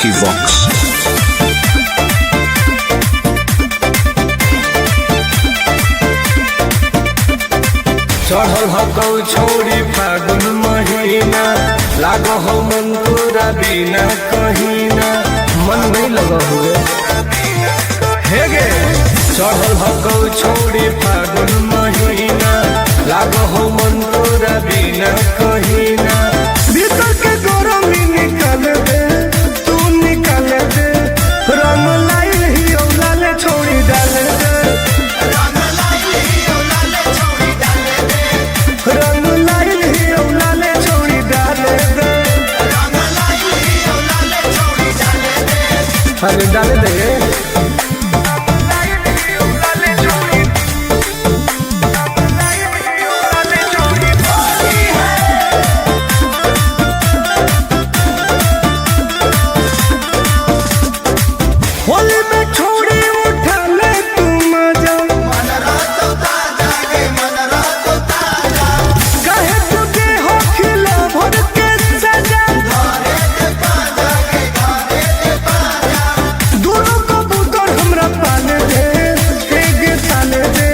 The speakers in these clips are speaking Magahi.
Vicky Vox. चढ़ल हकौ छौरी फागुन महीना, लागो हो मन तोरा बिना कहीना। मन नहीं लगा हुए हे गे। चढ़ल हकौ छौरी फागुन महीना, लागो हो मन तोरा बिना कहीना। भीतर के गरमी निकाल दे, तू निकाल दे। रंग लाइल ही औलाले छोड़ी डाल दे। रंग लाइल ही औलाले छोड़ी डाल दे। अरे डाल दे। होली में छोड़ी उठा ले तू मजा, कहे तुझे हो खिला भर के सजा। दोनों कबूतर हमरा पाले दे, एक साले दे।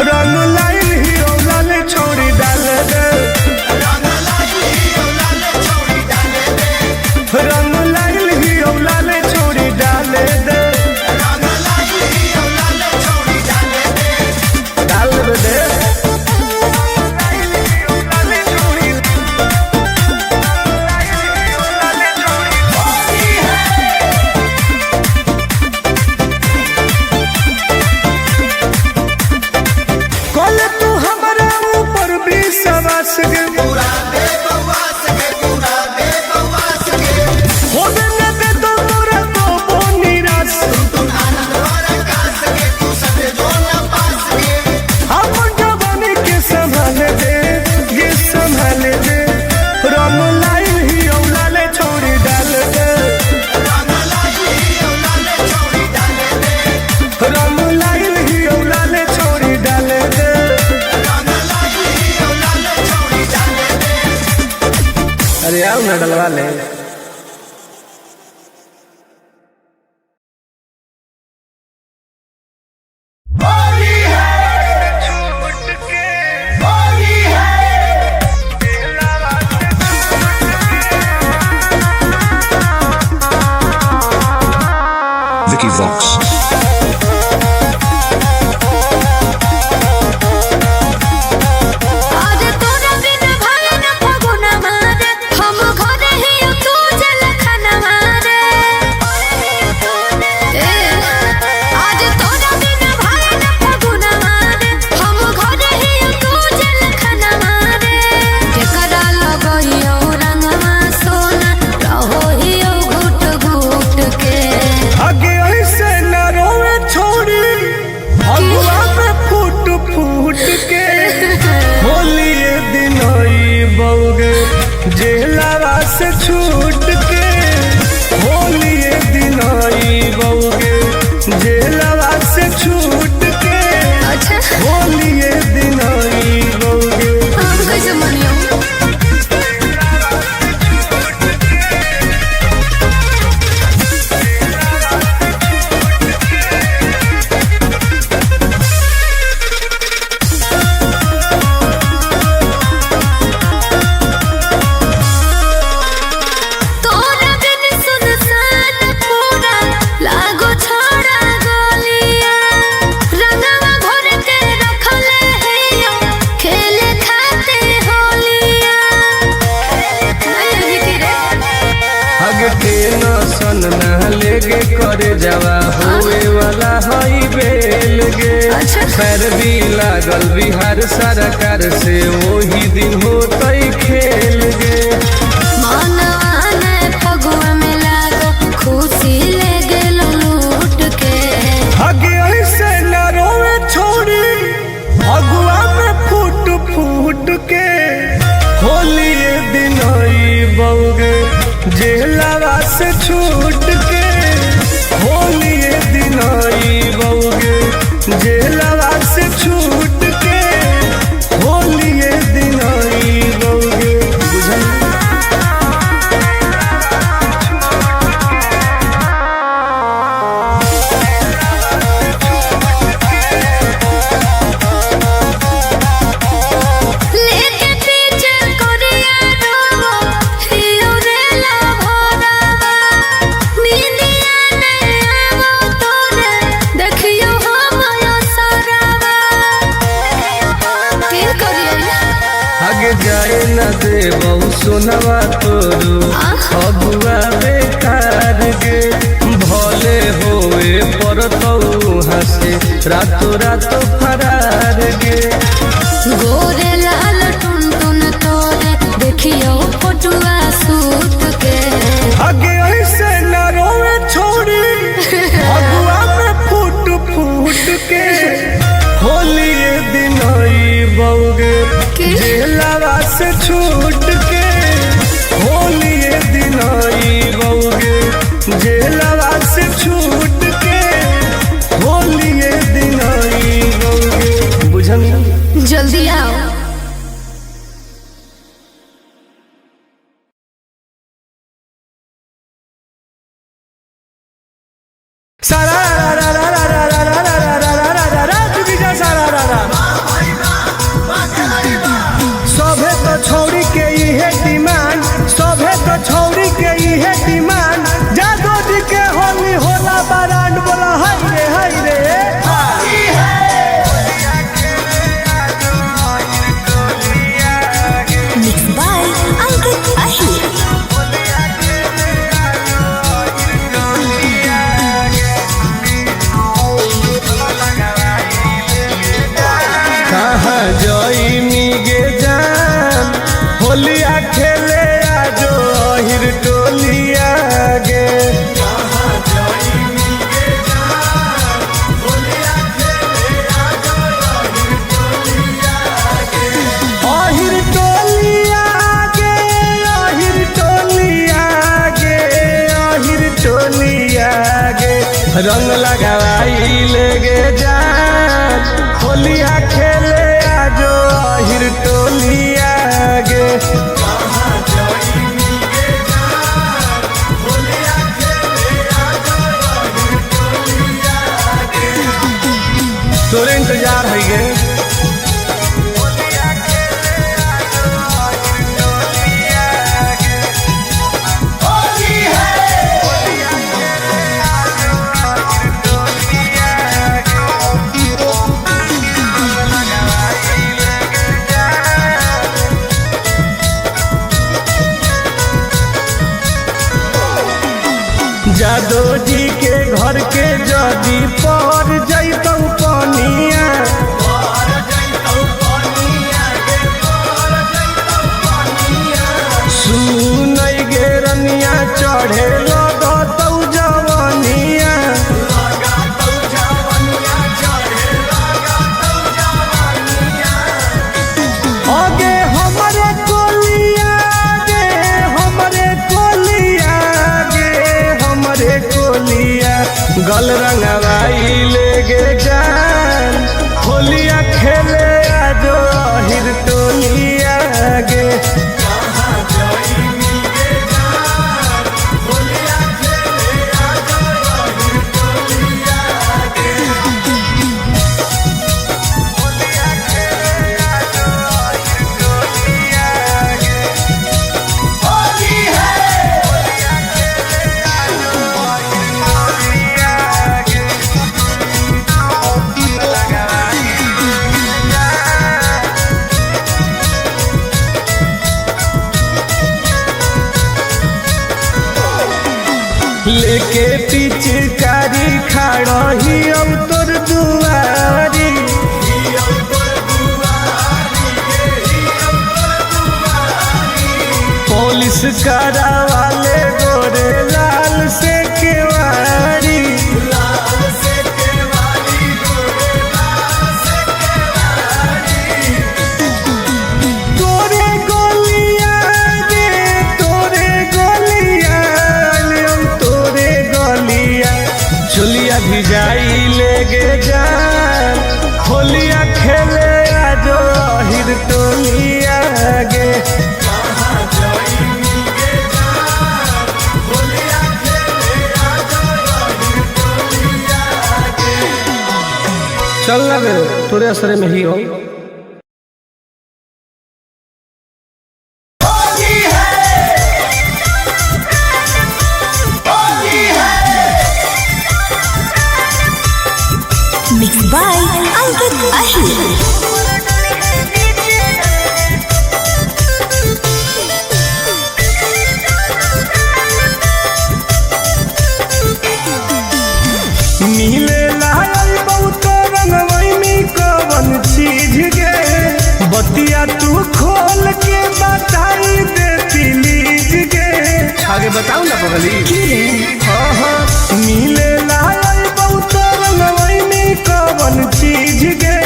रंग लाइल ही औलाले छोड़ी डाल दे। रंग लाइल ही औलाले छोड़ी डाल दे। डाल दे। कल तू हमारा ऊपर भी सवास गे, होबे न दे तो तोरा को निराश। अपन जवानी के संभाल दे, ये संभाल दे। रंग लाइल ही औलाले छोड़ी डाल दे। रंग लाइल ही औलाले छोड़ी डाल दे। अरे आओ ना डलवा ले। Vicky Vox. आज तोरा बिन भाई न फगुना मारे, हम घरे ही तू जल खाना मारे। ए, आज तोरा बिन भाई न फगुना मारे, हम घरे ही तू जल खाना मारे। केकरा लगइयो रंगवा सोना, रहो हियो घुट घुट के। आगे ऐसे न रोवे छोड़ी, अगुआ में फूट फूट के। होली ये दिन बउगे जेलावा से छूट के। होली ये दिन बउगे जेलावा से छूट के। अच्छा, होली ये दिन बउगे। हम कैसे मनियो? तोरा बिन सुनसान पूरा लागो छोड़ा गलिया, रंगवा घोर के रखले हैयो खेले खाते होलिया। नहीं रे आगे टेंशन ना लेके करे जावा, होए वाला हई बेल गे। अच्छा। पैर भी लागल बिहार सरकार से, वही दिन होतई खेल गे। मनवा ने फगुआ में लागो खुशी ले गेलो लूट के। आगे ऐसे न रोवे छोड़ी, अगुआ में फूट फूट के। होली ये दिन बउगे जेलावा से छूट के। होली ये दिन बउगे जेलावा से छूट के। होली ये दिन बउगे। बुझल? सोनवा तोरू अगुआ बेकार गे। भले होए परतौ हंसे रातो रातो फरार गे। गोरे लाल टुन टुन तोरे देखियो फोटुआ सूत के। आगे ऐसे न रोवे छोड़ी अगुआ में फूट फूट के। होली दिन बउगे जेलावा से छूट के। होली दिन बउगे जेलावा से छूट के। होली दिन बउगे बुझल। जल्दी आओ। सारा रा रा रा रा रा रा रा रा रा रा रा रा चुकी जा सारा रा रा। सभे तो छौरी के इहे डिमांड, सभे तो छौरी के इहे डिमांड। जादो जी के होली होला बरांड। बोला हाय रे हाय रे। Mixed by Ankit Ahir. कहाँ जइनी गे जान होलिया खेले आजो अहिर टोलिया गे। अहिर टोलिया गे, अहिर टोलिया गे, अहिर टोलिया गे। रंग लगावाई ले गे जान होलिया खेले आजो अहिर टोलिया गे। तोरे इंतजार है गे। जादो जी के घर के जदी पर जैतौ पनिया। सुनै गे रनिया चढ़े लगतौ जवनिया। आगे हमरे कोलिया गे, हमरे कोलिया गे, हमरे कोलिया। गल रंगवाई ले गे जान होलिया खेले आजो अहिर टोलिया गे। लेके पिचकारी खाड़ही अब तोर दुआरी। पुलिस करावाले गोरे लाल से केवारी। तोरे गोलिया गे, तोरे गोलिया, हम तोरे गोलिया। चुलिया भिजाई ले गे जान होलिया खेले आजो अहिर टोलिया गे। चल ना बे, तोरे असरे में ही हो। Mixed by Ankit Ahir. बताई दे प्लीज गे। आगे बताऊ ना पगली। हाँ हाँ मिले लाल बहुत रंगवई में कवन चीज गे,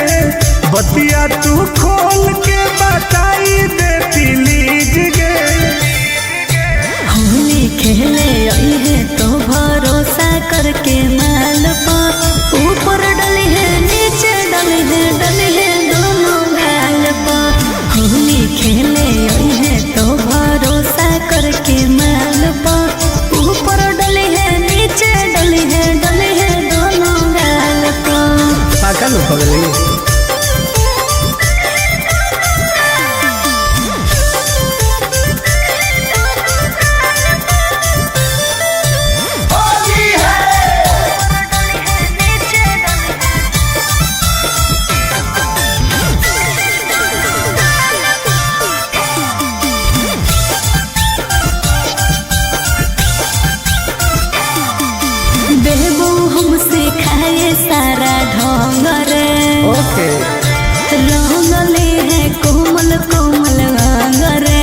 बतिया तू खोल के बताई दे प्लीज गे। होली खेले आई है तो भरोसा करके माल पा, ऊपर डली है नीचे डली है डली है दोनों गाल पा। होली खेले आई है तो भरोसा करके माल पा, ऊपर डली है नीचे डली है डली है दोनों गाल पा। पागल हो पगली। बेबू हमसे खाए सारा ढोंग रे, ओके रंगले है कोमल कोमल अंग रे।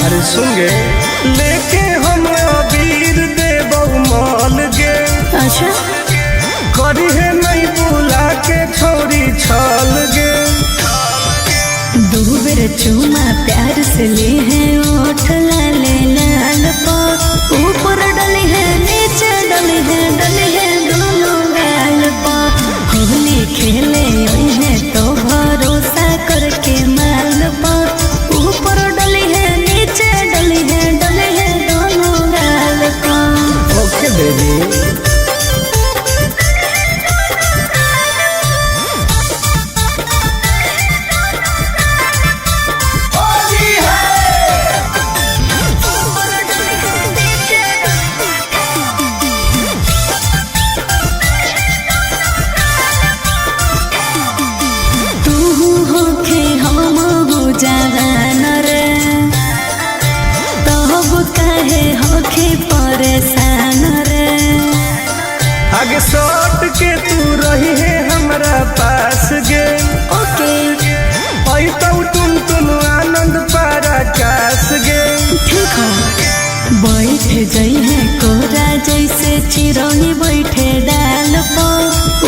अरे सुन गे, लेके हम अबीर देबौ माल गे, अच्छा करी है नहीं बुला के छोरी छल गे। दो बेर चूमा प्यार से ले है ओठ लाले लाल पा, ऊपर डली है नीचे डली है डली है दोनों गाल पा। होली खेले आई है तो भरोसा करके माल पा, ऊपर डली है नीचे डली है डली है दोनों गाल पा। Okay baby. तू होखे हम हो जवान रे, तब काहे होखे परेशान रे। आगे सट के तू रही है हमरा पास गे, ओके आई तो तुम तुम आनंद पारा कास गे। ठीक हो बैठ जाई है कोरा जैसे चिरौनी बैठे डाल पो,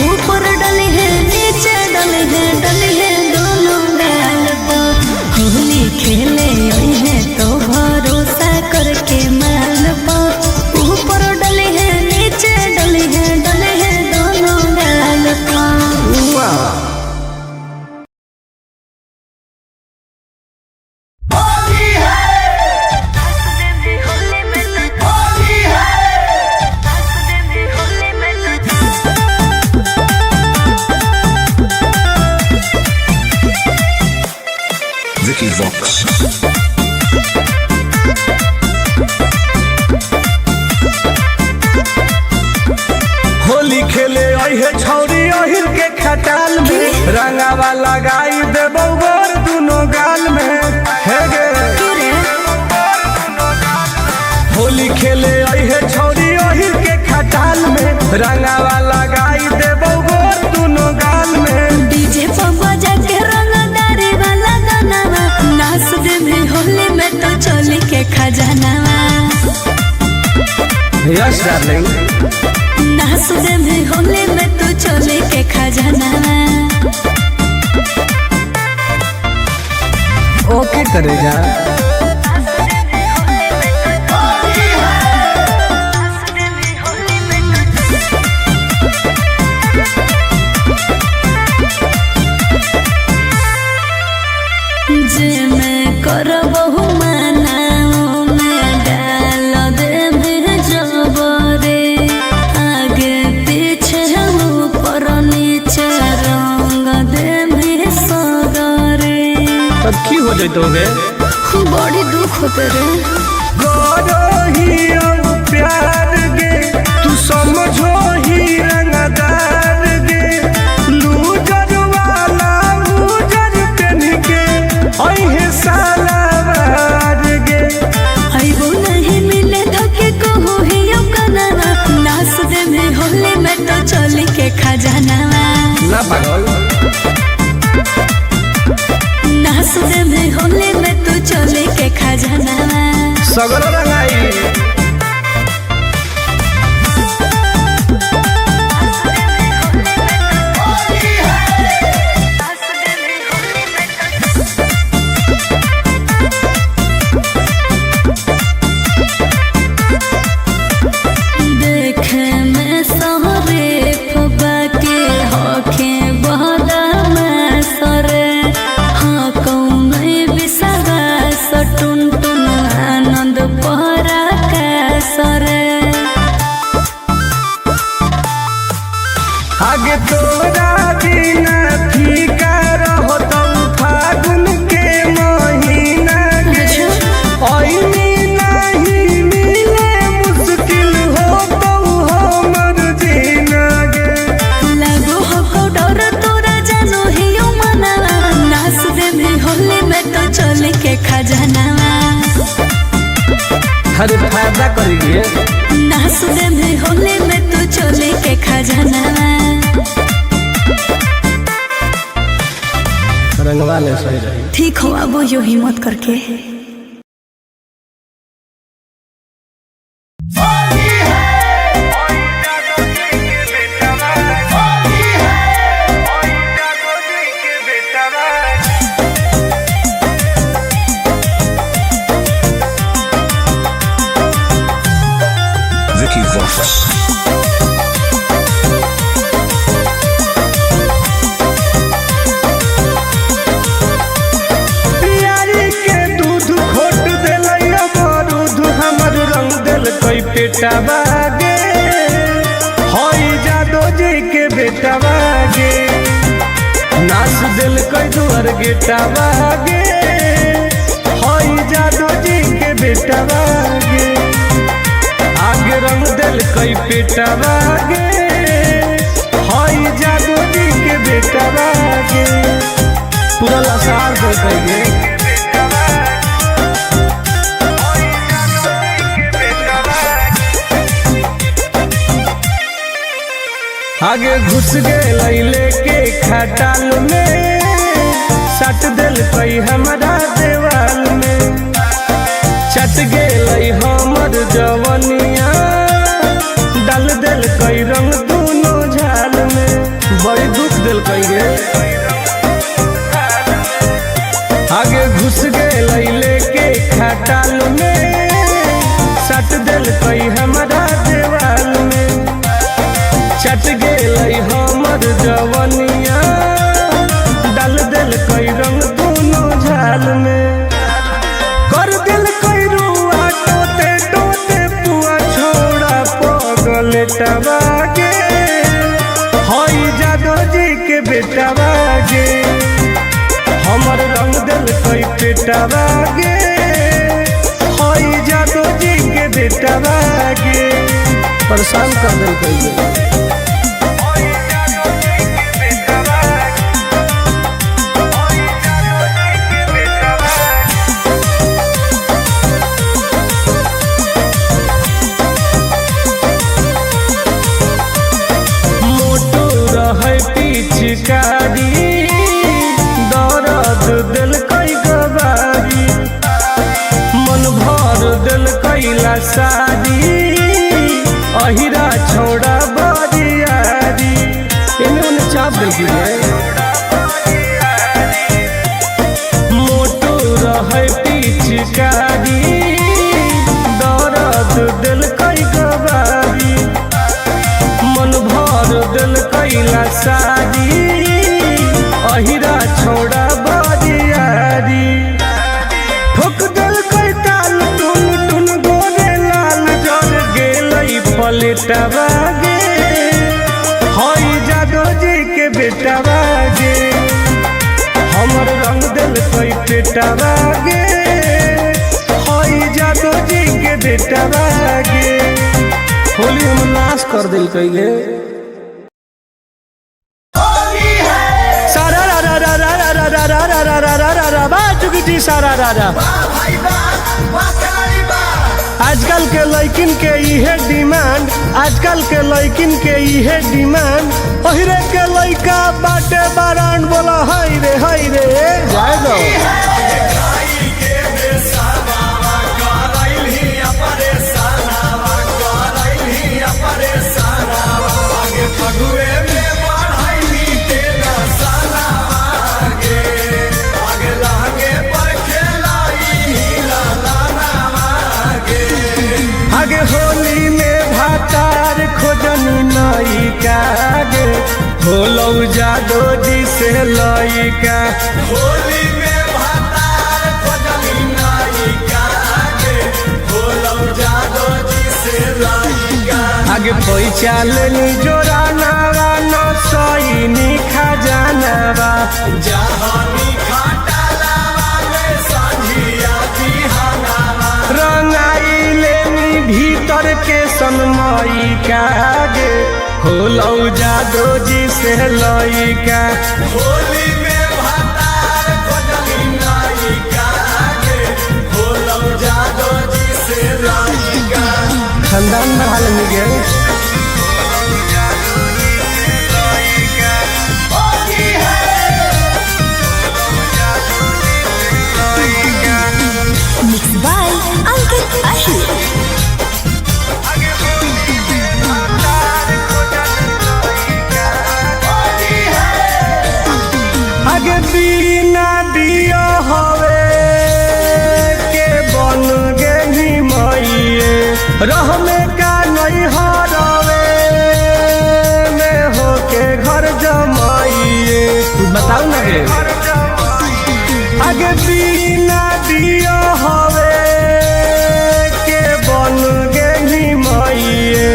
ऊपर डली है नीचे डली है डली है दोनों गाल पो। होली खेले आई है तो भरोसा करके माल पो, ऊपर डली है नीचे डली है डली है दोनों गाल पो। वाह। Vicky Vox. Holi खेले आई है छौरी अहिर के खटाल में, रंगावा लगाई देबौ गोर दुनो गाल में हे गे। होली खेले आई है छौरी अहिर के खटाल में, रंगावा लगाई देबौ गोर दुनो गाल में। डीजे पर बजा के रंगदारी वाला गाना, नाच दे में होली में तो चोली के खजाना। Yes darling. नाच दे में होली में तो चोली के खजाना। ओके करेगा। जे मैं करबहु माना मैं डाल देबे जबरे, आगे पीछे ऊपर नीचे रंग देबे सगरे। तब की हो जइतो गे? बड़ी दुख होते रे। गोरो ही प्यार गे, तू समझो ही रंगदार गे, लूजर वाला उजर पेन के अहे सालावार गे। आइबो नहीं मिले धोके कहू ही कनावा, नाच दे में होली में तो चोली के खजानावा। ना पागल। नाच दे में होली में तो चोली के सगरो रंगाई। देखे में सहरे फुबा के होखे बहला में सरे हाँ कौन बिसरा सटुन टुन आनंद पहरा के सरे। आगे तोरा बिना फीका रहतौ फागुन के महीना के। ऐनी नहीं मिले मुश्किल होतौ हमर जीना गे। लगो हो डर तोरा जानो हियो मना नास दे भी होली में तो चले के खजाना। अरे फायदा करिए। नास दे भी होली में तो चले के खजाना। रंगवा ले सही रही। ठीक हो अब यो हिम्मत करके। Vicky Vox. पियारी के दूध खोट देलै अमरूद हमर रंग देलकै पेटवा गे। हई जादो जी के बेटवा गे नाच देलकै दुआर गेटवा गे। हई जादो जी के बेटवा गे आगे रंग देलकै पेटवा गे। हई जादो जी के बेटवा गे पूरा लसार देलकै गे। आगे घुस गेलै लेके खटाल में सट देलकै हमरा देवाल में। चट गेलै हमर जवनिया डाल देलकै रंग दुनो झाल में। बड़ी दुख देलकै गे। आगे घुस गेलै लेके खटाल में सट देलकै हमरा देवाल में। चट गेलै हमर जवनिया डाल देलकै रंग दुनो झाल में। कर देलकै रुआ टोते टोते पुआ छोड़ा पगलेटवा गे। हई जादो जी के बेटवा गे हमर रंग देलकै पेटवा गे। हई जादो जी के बेटवा गे परेशान कर देलकै गे। मोटू रहै पिचकारी दर्द देलकै गवारी। मन भर देलकै लसारी अहिरा छोड़ा बरियारी। एने ओने चाप देलकै गे। मोटू रहै पिचकारी दर्द देलकै गवारी। मन भर देलकै लसारी अहिरा छोड़ा बरियारी। ठोक देलकै ताल टुन टुन गोरे लाल जर गेलै पलेटवा गे। हई जादो जी के बेटवा गे हमर रंग देलकै पेटवा गे। हई जादो जी के बेटवा गे होली हम नाश कर देलकै गे। सारा रा रा रा रा रा रा रा रा रा रा रा रा रा बा चुकी सारा रा रा। आजकल के लइकिन के इहे डिमांड, आजकल के लइकिन के इहे डिमांड। ओहिरे के लइका बाटे बारान बोला हाय रे हाय रे जाए दो। का गे होलौ जादो जी से लइका। होली में भातार खोजली नायिका गे होलौ जादो जी से लइका। आगे पैसा लेनी जोरा नावा न सईनी खजानावा जहानी खाटालावा में संझिया बिहानावा रंगाई लेनी भीतर के सनमई का गे होलौ जादो जी से लइका। होली में भातार खोजली नायिका गे होलौ जादो जी से लइका। खानदान बढ़ा लेनी गे। Mixed by Ankit Ahir. आगे बिना दिया हवे के बन गेही मइए रहमे का नहीं हरवे में होके घर जमाइए। बताऊ ना गे। आगे बिना दिया हवे के बन गेही मइए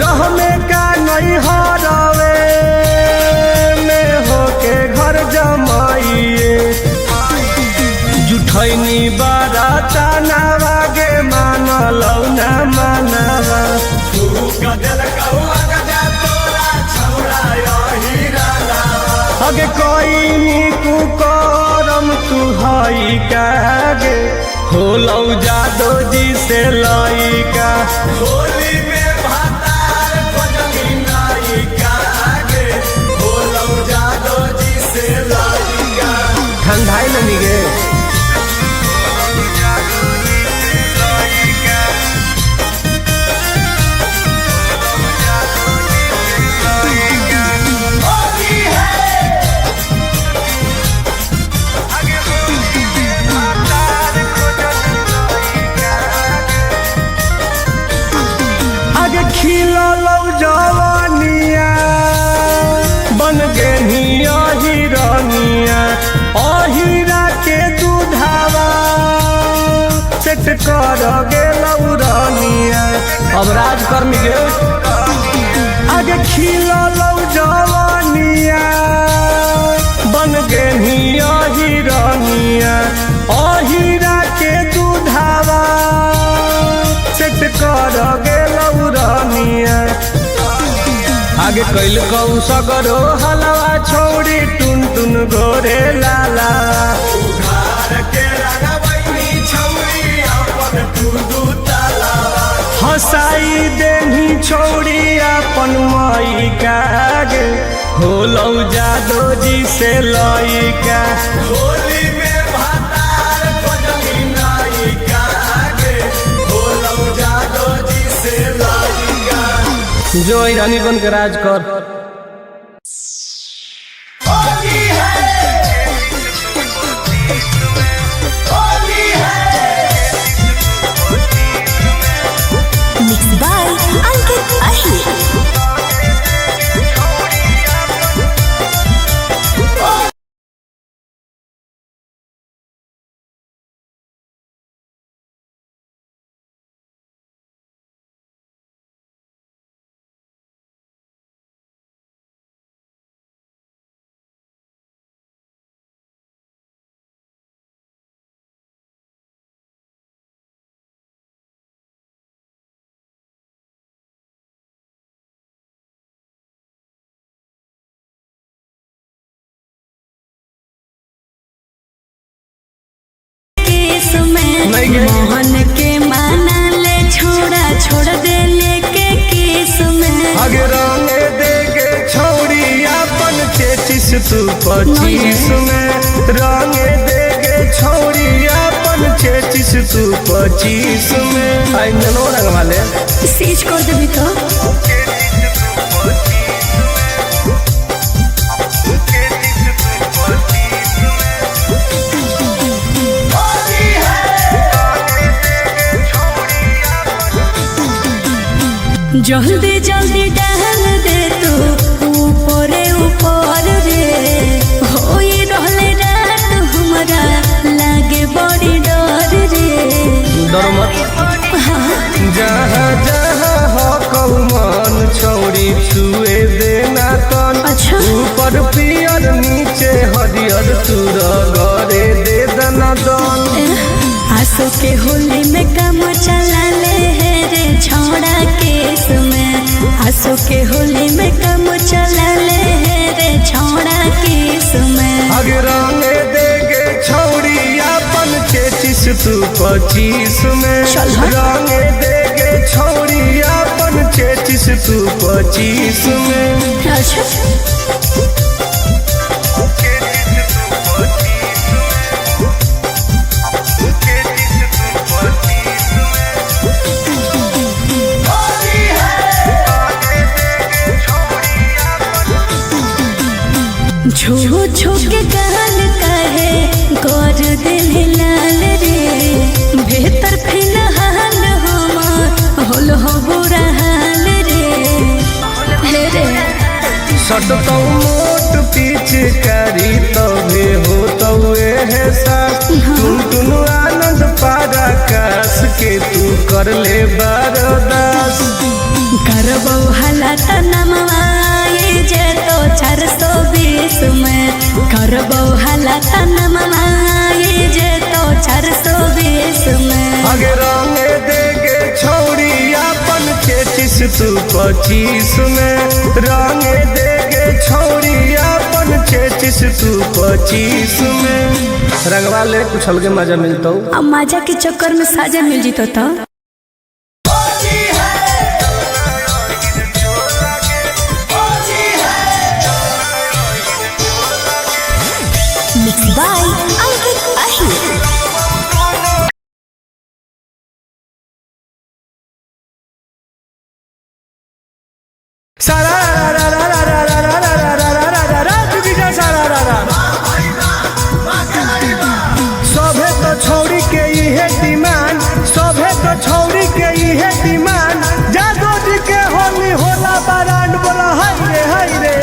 रहमे का नहीं हरवे में होके घर जमाइए। जुठैनी बाराता नावा गे मानलौ ना मानवा अगे कोई कुकरम तू हई का गे होलौ जादो जी से लइका। होली में भातार खोजली नायिका गे होलौ जादो जी से लइका। ठंडाई लनी गे। आगे खिललौ जवानिया बन गेनी अहिरनिया अहिरा के दूधावा सेट कर गेलौ रनिया। अब राज कर्मी गे। आगे खिललौ जवानिया बन गेनी अहिरनिया अहिरा के दूधावा सेट कर गेलौ रनिया। आगे कैल कौ सगरो हलवा छोड़ी टुन टुन गोरे लाला हंसाई देनी छोड़ी अपन मई का गे होलौ जादो जी से लइका। होली में भातार खोजली नायिका गे होलौ जादो जी से लइका। जो ईरानी बन के राज कर। Mixed by Ankit Ahir. Case में नहीं गे। मोहन के माना ले छोड़ा छोड़ दे लेके केस में। आगे रंगे देगे छौड़ी अपन चेचिस तू 25 में रंगे देगे छौड़ी अपन चेचिस तू 25 में आई ननो रंग वाले सीज कर देबी तो। जल्दी जल्दी डाल दे तू। ऊपर पियर नीचे हरियर तू रगड़े दे दना दन। आंसू के होली में कम चला ले है रे छौड़ा केस में। आंसू के होली में कम चला ले है रे छौड़ा केस में। अगे रंगे देगे छौड़ी अपन चेचिस तू 25 में। चल हट। रंगे देगे छौड़ी अपन चेचिस तू 25 में। अच्छा। छू छू के गाल कहे गोर दिल लाल रे, भीतर फिलहाल हमार होल हो बुरा हाल रे। हे रे सटतौ मोट पिचकारी तबे हो तौ एहसास। टुन टुन आनंद पारा कास के तू कर ले बरदास। करबो हला तनमवाए जे तो 420 में। करबो हला तनमवाए जे तो 420 में। अगे रंगे देगे छौड़ी अपन चेचिस तू 25 में। रंगे देगे छौड़ी अपन चेचिस तू 25 में। रंगवा ले कुछ अलगे मजा मिलतौ। अब मजा के चक्कर में साजा मिल जीतो तो। मिक्स बाय अंकित अहिर। सारा रा रा रा रा रा रा रा रा रा रा रा रा रा चुकी जा सारा रा रा। सभे तो छौड़ी के इहे डिमांड, सभे तो छौड़ी के इहे डिमांड। जादो जी के होली होला बरांड, बोला हाय रे हाय रे।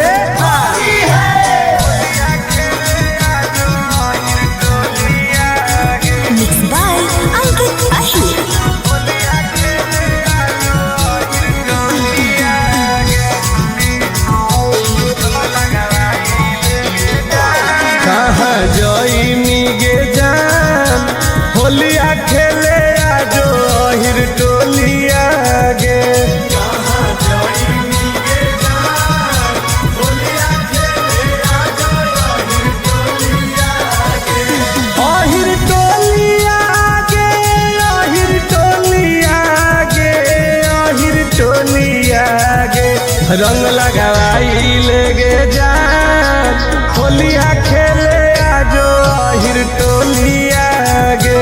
मिक्स बाय अंकित अहिर। कहाँ जइनी गे जान होलिया खेले आजो अहिर टोलिया गे। अहिर टोलिया गे, अहिर टोलिया गे, अहिर टोलिया गे। रंग लगावाई ले गे जान होलिया खेले आजो अहिर टोलिया गे।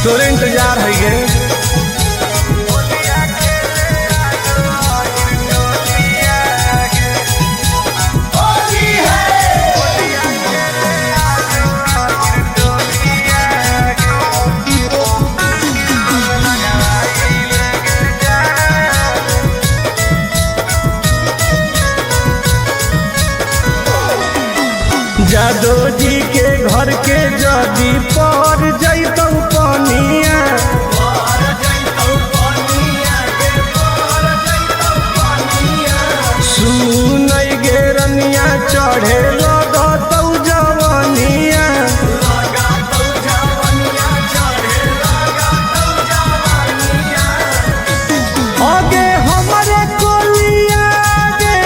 तोरे इंतजार है गे। जादो जी के घर के जदी पर जैतौ पनिया, सुनै गे रनिया चढ़े लगतौ जवनिया। अगे हमरे कोलिया गे,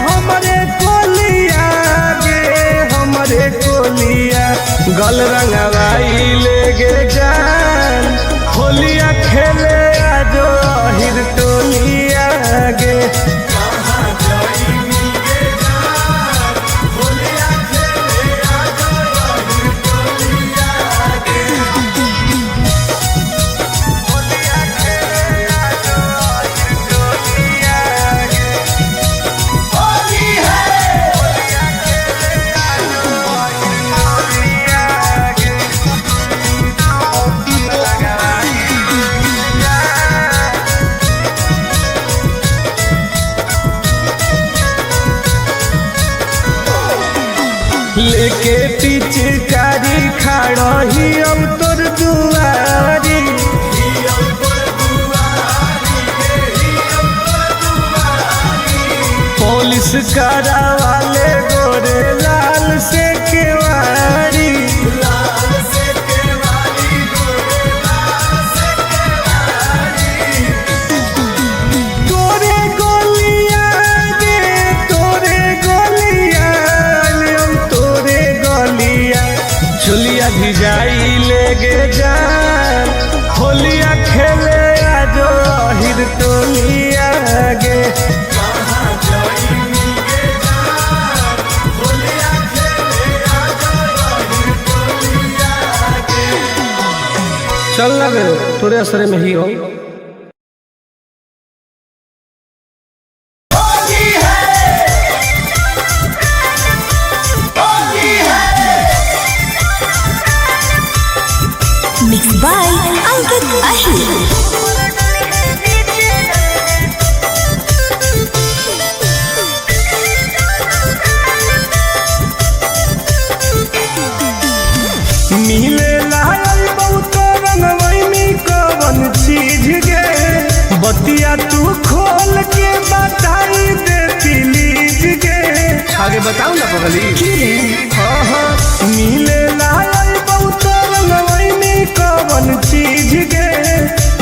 हमरे कोलिया गे, हमरे कोलिया। गल रंगवाई ले गे जान होलिया खेले आजो अहिर टोलिया गे। लेके पिचकारी खाड़ही अब तोर दुआरी। करावाले गोरे लाल से केवारी, लाल से केवारी, गोरे लाल से केवारी। तोरे गोलिया रे, तोरे गोलिया, हम तोरे गोलिया चुलिया भिजाई लेगे जान, होलिया खेले आजो अहिर टोलिया गे। चल ना गे, तोरे असरे में ही हो। Mix by Ankit Ahir. मिले लाल बहुत रंगवई में कवन चीज गे, बतिया तू खोल के बताई दे प्लीज गे। आगे बताऊ ना पगली। हाँ हाँ, मिले लाल बहुत रंगवई में कवन चीज गे,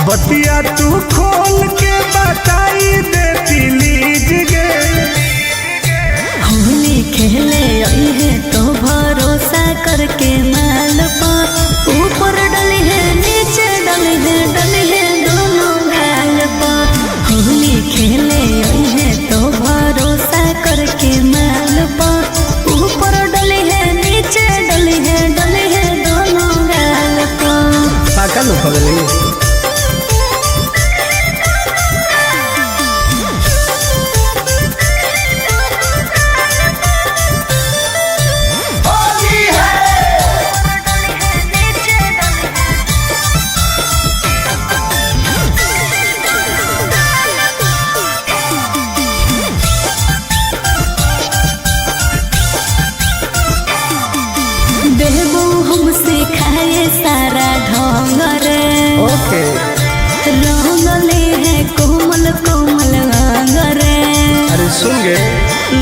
बतिया तू खोल के बताई दे प्लीज गे। होली खेले आई है तो भरोसा करके माल पा, ऊपर डली है नीचे डली है, डली है दोनों गाल पा। होली खेले आई है तो भरोसा करके माल पा, ऊपर डली है नीचे डली है, डली है दोनों गाल पा। पागल हो पगली। देबो हमसे खाए सारा ढोंग रे, ओके। रंगले है कोमल कोमल अंग रे। अरे सुन गे,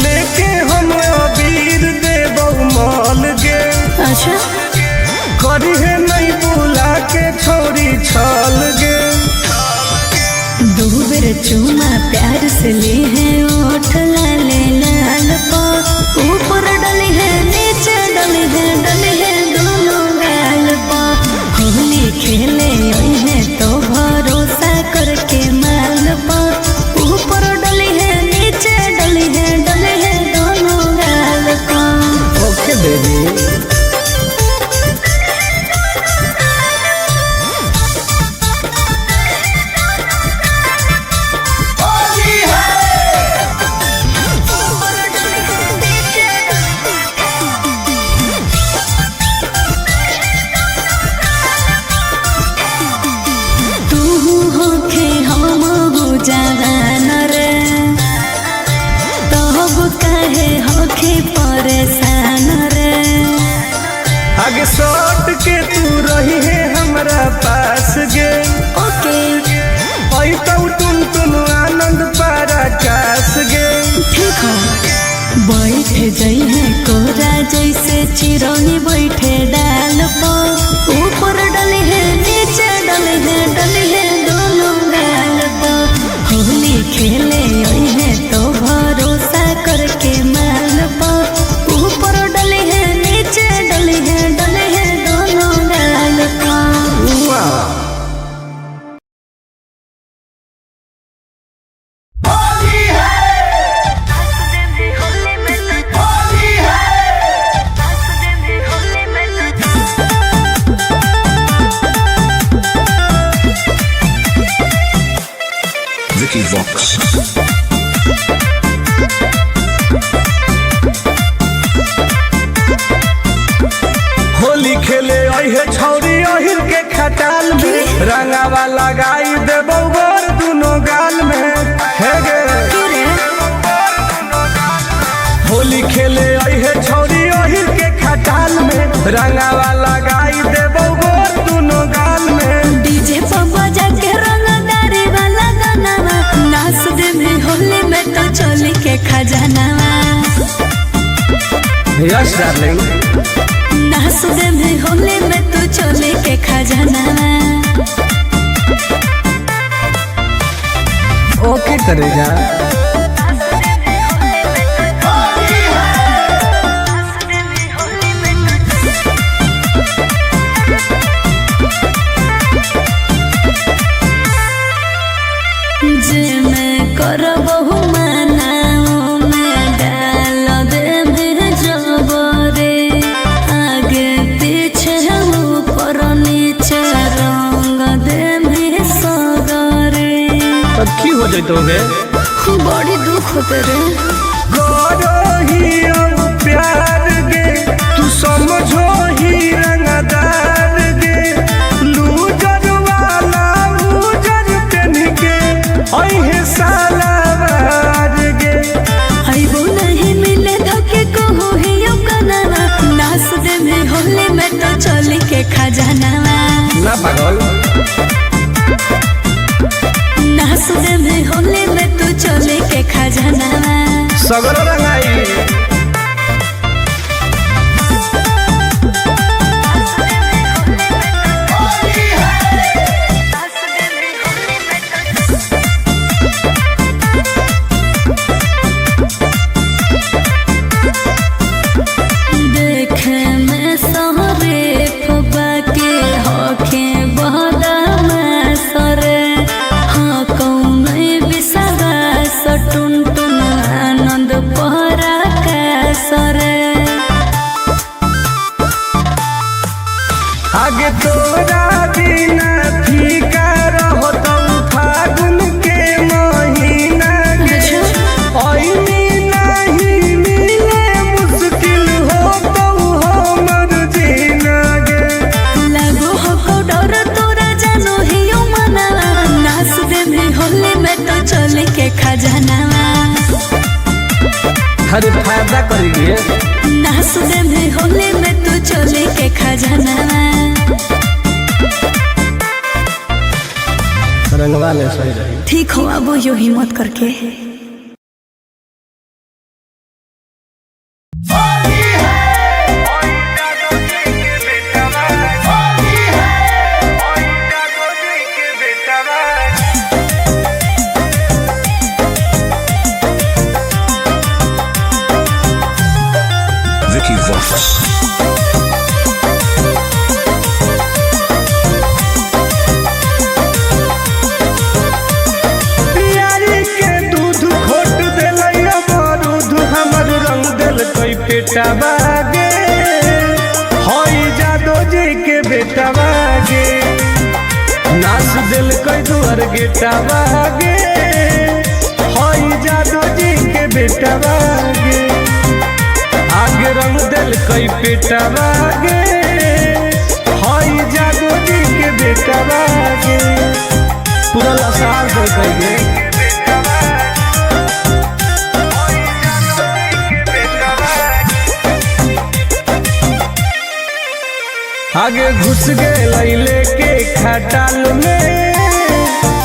लेके हम अबीर देबौ माल गे। अच्छा करिहे नहीं बुला के छोरी छल गे। दो बेर चूमा प्यार से ले है ओठ लाले लाल पा, ऊपर डली है नीचे डली है, डली है दोनों गाल पा। होली खेले आई है तो भरोसा करके माल पा, ऊपर डली है नीचे डली है, डली है दोनों गाल पा। Okay baby. तू होखे हम हो जवान रे, तब काहे होखे परेशान रे। आगे सट के तू रही है हमरा पास गे। ओके। ऐतौ टुन टुन आनंद पारा कास गे। ठीक हो बैठ जई है कोरा जैसे चिरौनी बैठे डाल पो, ऊपर डली है नीचे डली है, डली है दोनों गाल पो। होली खेले आई है तो भरोसा करके माल पो, ऊपर डली है नीचे डली है, डली है दोनों गाल पो। वाह। Vicky Vox. Holi खेले अहे छौरी अहिर के खटाल में, रंगावा लगाई देबौ गोर दुनो गाल में। हे गे, होली खेले अहे छौरी अहिर के खटाल में, रंगावा लगाई देबौ गोर दुनो गाल में। डीजे पर बजा के रंगदारी वाला गाना, नाच दे में होली में तो चोली के खजाना। Yes darling. नास दे में होली में तू चोली के खजाना। ओके करेगा। जे मैं करबहु माना मैं डाल देबे जबरे, आगे पीछे ऊपर नीचे रंग देबे सगरे। तब की हो जैतोगे? बड़ी दुख होते रे। करो ही अब प्यार गे, तू समझो ही रंगदार गे, लूजर वाला उजर पेन के अहे सालावार गे। आइबो नहीं मिले धोके कहू ही कना, नास दे में होली में तो चोली के खजाना। ना पागल। नास दे में होली में तू चोली के खजाना। सगरो रंगाई। देखे में सहरे फुबा के होखे बहदामा सरे, हाँ कौन विश्वास टुन टुन आनंद पहरा का सरे। आगे तोरा बिना फीका रहतौ फागुन के महीना गे, ऐनी नहीं मिले मुश्किल होतौ हमर जीना गे। लागो हो डर तोरा जानो हियो मना, नास दे में होली में तो चोली के खजाना। अरे फायदा करेगी। नास दे में होली में तू चोली के खजाना। रंगवा ले सही रही। ठीक हो अब यो हिम्मत करके। Vicky Vox. प्यारी के दूध खोट देलै बारूद हमर रंग देलकै पेटवा गे, हई जादो जी के बेटवा गे, नाच देलकै दुआर गेटवा गे, हई जादो जी के बेटवा गे, आगे रंग देलकै पेटवा गे, हई जादो जी के बेटवा गे, पूरा लसार देलकै गे। आगे घुस गेलै लेके खटाल में,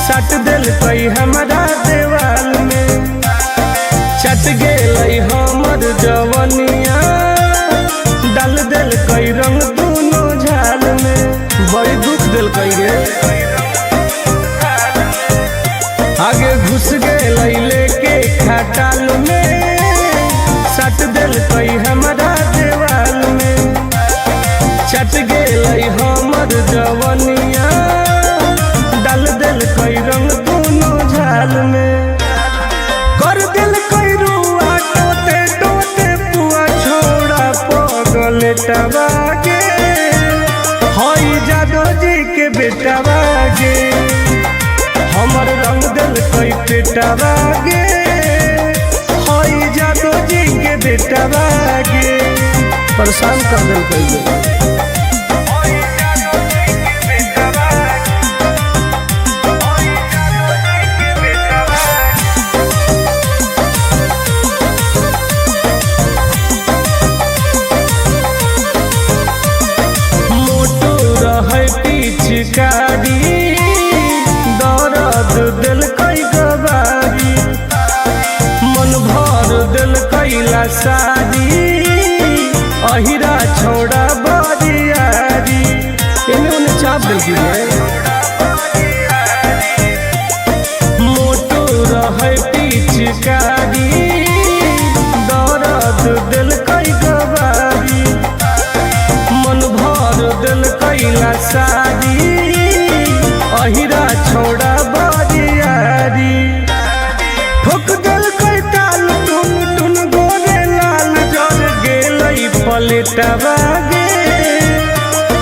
सट देलकै हमरा देवाल में, चट गेलै हमर जवनिया, डाल देलकै रंग दुनो झाल में, बड़ी दुख देलकै गे। आगे घुस गेलै लेके खटाल में, सट देलकै हमरा देवाल में, चट गेलै हमर जवनिया, डाल देलकै रंग दुनो झाल में, कर देलकै रुआ टोते टोते पुआ छोड़ा पगलेटवा गे, हई जादो जी के बेटवा गे, हमर रंग देलकै पेटवा गे, हई जादो जी के बेटवा गे, परेशान कर देलकै गे। मोटू रहै पिचकारी, दर्द देलकै गवारी, मन भर देलकै लसारी, चाप दिल की रे। मोटू रहे पिचकारी, दर्द दिल कई गवारी, मन भर दिल कैला सारी, अहिरा छोड़ा बरियारी। ठोक दिल कई ताल टुन टुन गोरे लाल, जर गेलई पलेटवा गे,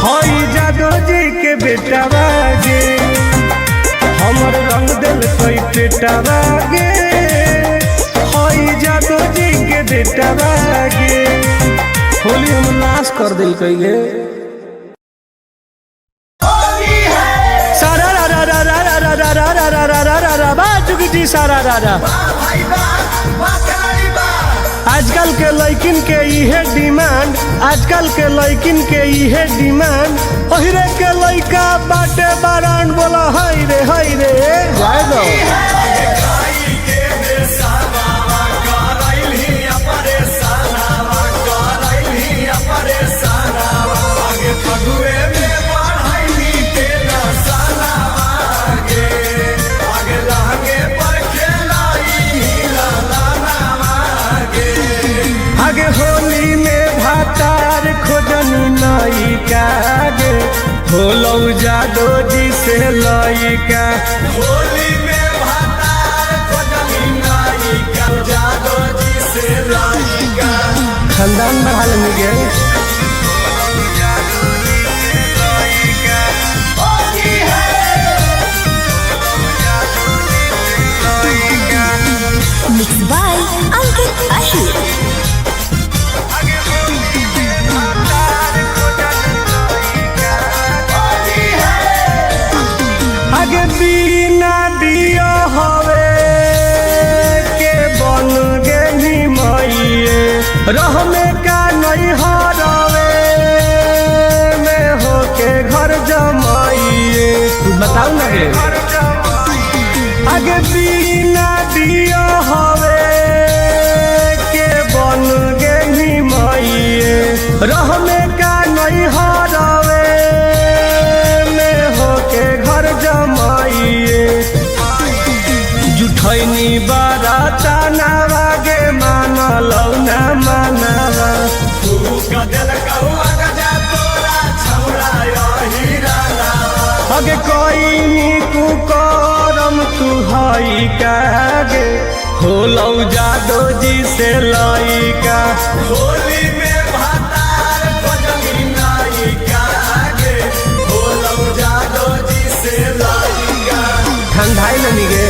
हई जादो जी के बेटवा गे, हमर रंग दिल कई पेटवा गे, हई जादो जी के बेटवा गे। होली हम नाश कर दिल कई गे। सारा रा रा रा रा रा रा रा रा रा रा रा रा रा बा जुगी जी सारा रा रा। आजकल के लइकिन के इहे डिमांड, आजकल के लइकिन के इहे डिमांड, ओहिरे के लइका बाटे बारांड, बोला हाय रे हाय रे। जाए दो आगे होली में भातार खोजनी नायिका गे, होलौ जादो जी से लइका। होली में भातार खोजनी नायिका, जादो जी से लइका। खानदान बढ़ा लेंगे गे। Mixed by Ankit Ahir. आगे बिना दियो हवे के बन गेली मइए, रहमे का नहीं हरवे में होके घर जमाइए। तू बताऊ ना गे। आगे बिना दियो हवे के बन गेली मइए, रहमे का नहीं हरवे में होके घर जमाइए। जुठैनी बाराता नावागे मानलौ ना मानवा, गदल कौआ गजा तोरा छौड़ा हीरा अगे कोई कु करम तू हई कागे, होलौ जादो जी से लइका। होली में भातार खोजनी नायिका गे, होलौ जादो जी से लइका। ठंडाई लनी गे।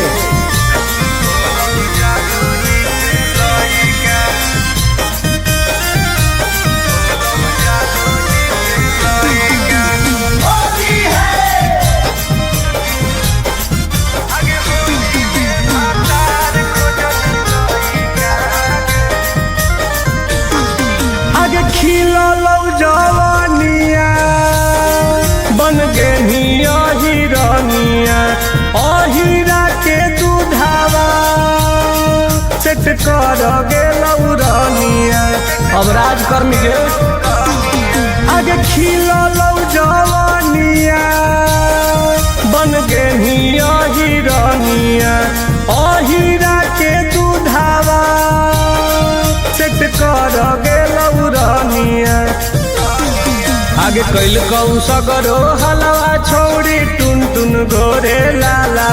आगे खिललौ जवानिया, बन गेनी अहिरनिया, अहिरा के दूधावा सेट कर गेलौ रनिया। अब राज कर्मी गे। आगे खिललौ जवानिया, बन गेनी अहिरनिया, अहिरा के दूधावा सेट कर गेलौ रनिया। आगे कैल कौ सगरो हलवा छौड़ी टुन टुन गोरे लाला,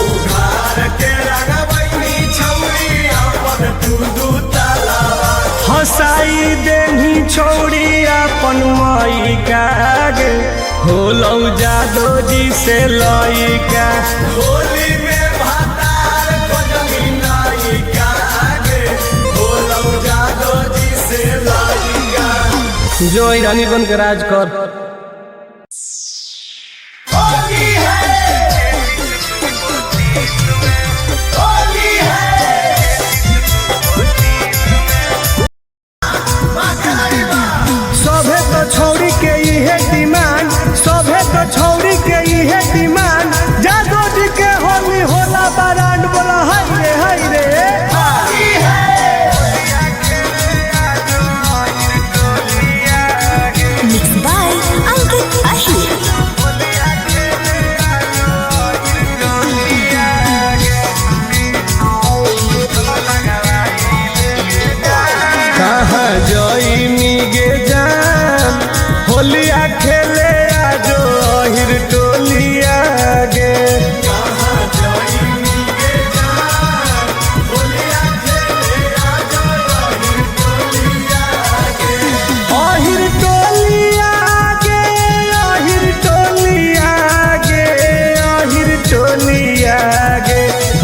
उघार के रंगवैनी छौड़ी अपन तू दू तालावा। हंसाई देनी छौड़ी अपन माई गे, होलौ जादो जी से लइका। होली में भातार खोजनी नायिका गे, होलौ जादो जी से लइका। जो रानी बन के राज कर। होली है, होली है। सभे तो छौड़ी के इहे डिमांड, सभे तो छौड़ी के इहे डिमांड, जादो जी के होली होला बारांड, बोला हाय रे हाय रे। Mixed by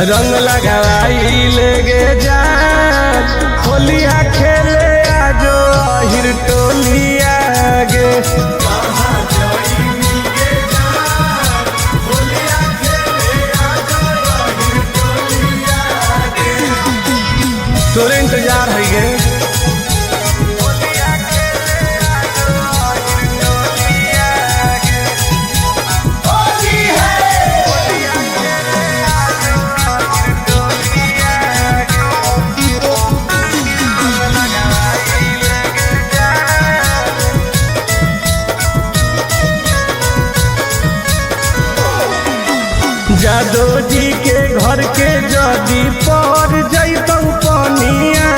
रंग लगावाई लेगे जान, होलिया खेले आजो अहिर टोलिया गे। तोरे इंतजार है गे। होली है। जादो जी के घर के जदी पर जैतौ पनिया,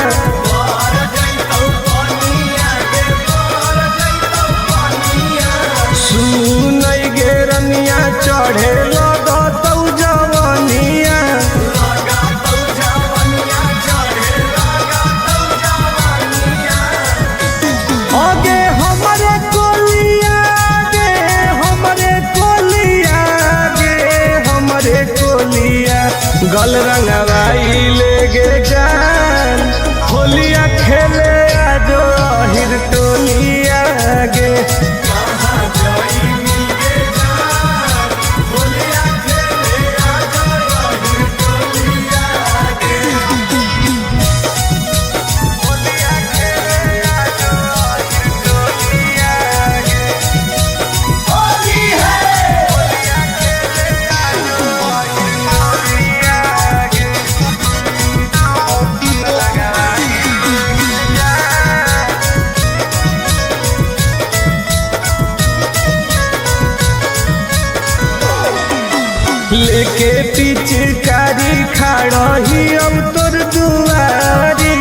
सुनै गे रनिया चढ़े लगतौ जवनिया। अगे हमरे कोलिया गे, हमरे कोलिया गे, हमरे कोलिया गल रंगवाई लेगे जान, होलिया खेले आजो अहिर टोलिया गे। होली है। लेके पिचकारी खाड़ही अब तोर दुआरी,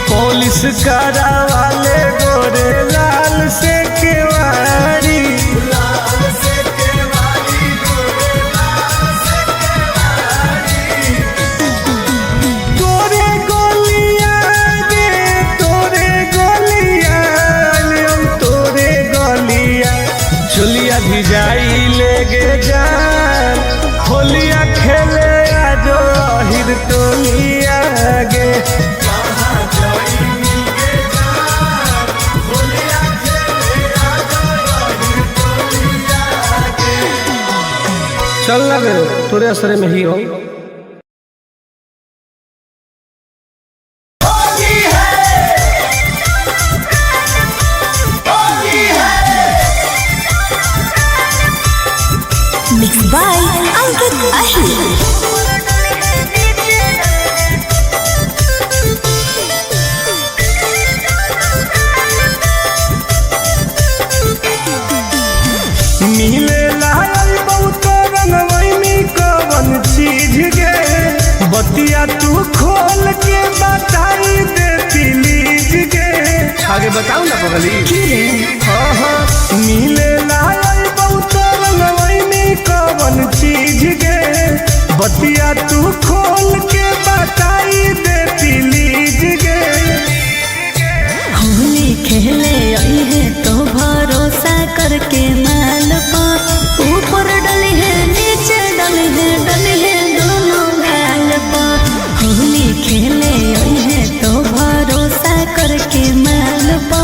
पुलिस करावाले गोरे लाल से केवारी। तोरे गोलिया गे, तोरे गोलिया, हम तोरे गोलिया चुलिया भिजाई लेगे जान, होलिया खेले आजो अहिर टोलिया गे। चल ना गे, तोरे असरे में ही हो। होली है। होली है। Mix by Ankit Ahir. मिले लायल बहुत रंगवैनी कवन चीज गे, बतिया तू खोल के बताई दे प्लीज गे। आगे बताऊ ना पगली। हाँ हाँ, मिले लायल बहुत रंगवैनी कवन चीज गे, बतिया तू खोल के बताई दे प्लीज गे। होली खेले आई है तो भरोसा करके माल पा, ऊपर डली है नीचे डली है, डली है दोनों गाल पा। होली खेले आई है तो भरोसा करके माल पा,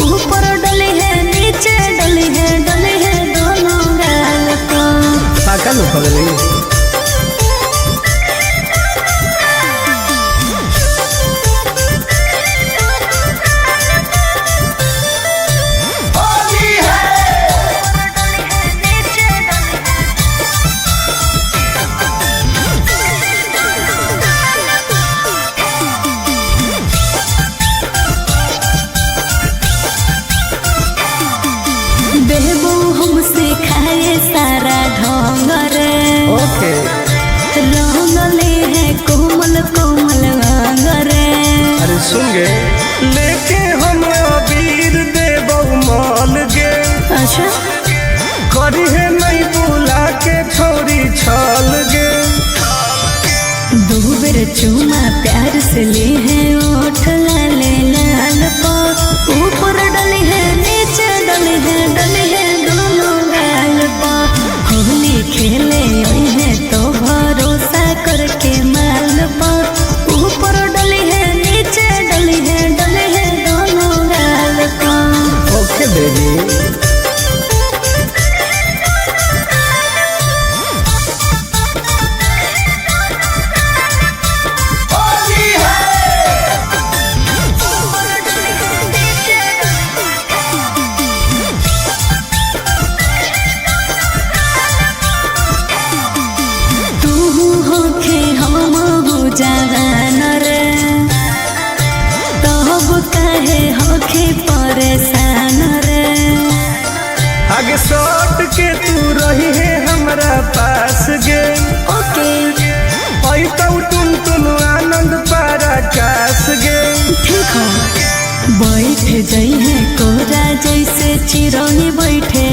ऊपर डली है नीचे डली है, डली है दोनों गाल पा। पागल हो पगली। होली है। बेबू हमसे खाए सारा ढोंग रे, ओके रंगले है कोमल कोमल अंग रे। अरे सुन गे, लेके हम अबीर देबौ माल गे, अच्छा करिहे नहीं बुला के छोरी छल गे। दो बेर चूमा प्यार से ले है ओठ लाले लाल पा, ऊपर डली है नीचे डली है, डली है दोनों हमारा पास गे। ओके। ऐतौ टुन टुन आनंद पारा कास गे। ठीक हो। बैठ जई है कोरा जैसे चिरई बैठे